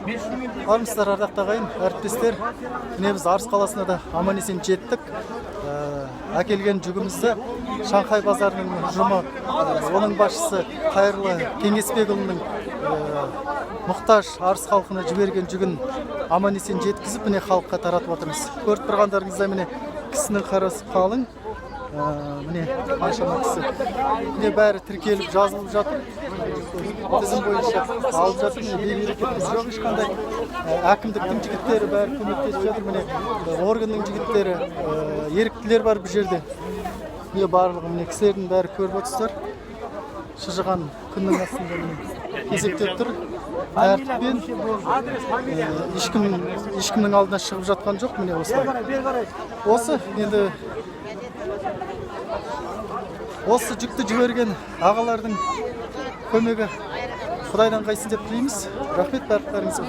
Армысыздар, ардақты ағайын, әріптестер! Міне, біз Арыс қаласына да аман есен жеттік. Әкелген жүгімізді Шанхай базарының ұжымы, оның басшысы Қайырлы Кеңесбекұлының мұқтаж Арыс халқына жіберген жүгін аман есен жеткізіп, міне, халыққа таратып отырмыз. Көріп тұрғандарыңыздай, міне, кісінің қарасы қалың. Міне, қаншама кісі, міне, бәрі тіркеліп, жазылып жатыр, тізім бойынша алып жатыр. Міне, бейберекеттік жоқ ешқандай. Әкімдіктің жігіттері бәрі көмектесіп жатыр, міне, органның жігіттері, еріктілер бар бұл жерде. Міне, барлығы, міне, кісілердің бәрі, көріп отырсыздар, шыжыған күннің астында, міне, кезекте тұр тәртіппен. Ешкім ешкімнің алдына шығып жатқан жоқ. Міне, осылай. Осы енді осы жүкті жіберген ағалардың көмегі құдайдан қайтсын деп тілейміз. Рахмет барлықтарыңызға.